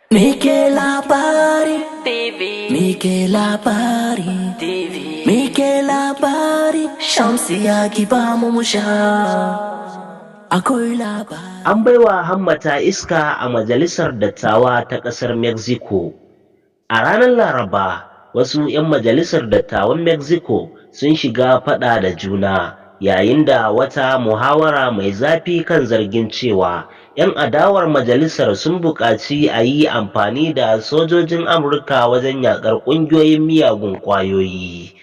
Muke Labari TV. Muke Labari TV. Muke Labari. Shamsiya, ki ba mu mu sha. Akwai labari. An baiwa hammata iska a Majalisar Dattawa ta ƙasar Mexico. A ranar Laraba, wasu 'yan Majalisar Dattawan Mexico sun shiga faɗa da juna yayin da wata muhawara mai zafi kan zargin cewa 'yan adawar majalisar sun buƙaci a yi amfani da sojojin Amurka wajen yaƙar ƙungiyoyin miyagun ƙwayoyi.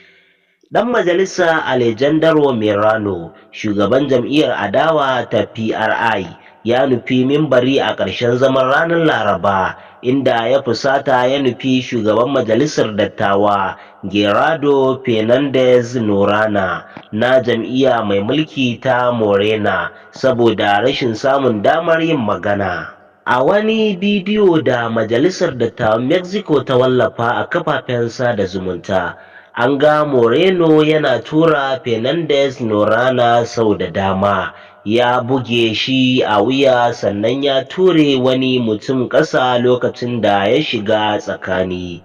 Ɗan majalisa Alejandro Moreno, shugaban jam'iyyar adawa ta PRI, ya nufi mimbari a ƙarshen zaman ranar Laraba, inda ya fusata ya nufi shugaban Majalisar Dattawa Gerardo Fernández Noroña na jam'iyya mai mulki ta Morena saboda rashin samun damar yin magana. A wani bidiyo da Majalisar Dattawan Mexico ta wallafa a kafafen sada zumunta, an ga Moreno yana tura Fernández Noroña sau da dama, ya buge shi a wuya, sannan ya ture wani mutum ƙasa lokacin da ya shiga tsakani.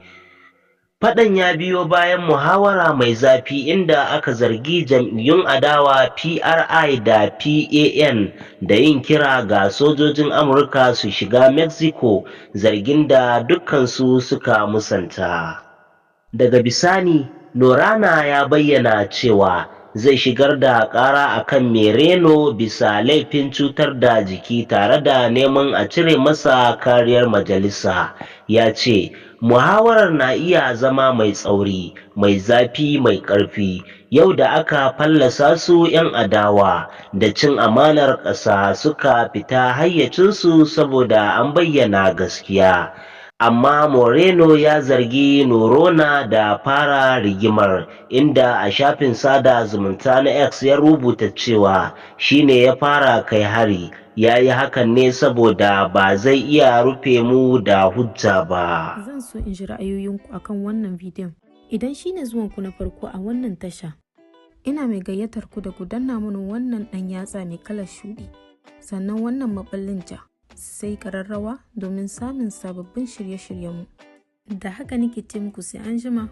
Faɗan ya biyo bayan muhawara mai zafi inda aka zargi jam'iyyun adawa PRI da PAN da yin kira ga sojojin Amurka su shiga Mexico, zargin da dukkansu suka musanta. Daga bisani, Noroña ya bayyana cewa zai shigar da ƙara a kan Moreno bisa laifin cutar da jiki tare da neman a cire masa kariyar majalisa. Ya ce, "Muhawarar na iya zama mai tsauri, mai zafi, mai ƙarfi. Yau da aka fallasa su 'yan adawa da cin amanar ƙasa suka fita hayyacinsu saboda an bayyana gaskiya." Amma Moreno ya zargi Noroña da fara rigimar, inda a shafin sada zumunta na X ya rubuta cewa shi ne ya fara kai hari, ya yi hakan ne saboda ba zai iya rufe mu da hujja ba. Zan so in ji ra'ayoyinku akan wannan bidiyon. Idan shi ne zuwanku na farko a wannan tasha, ina mai gayyatar ku da ku danna mana wannan ɗan yatsa mai kalar shuɗi, sannan wannan maɓallin ja, sai ƙararrawa domin samun sababbin shirye-shiryenmu. Da haka nake ce muku sai an jima.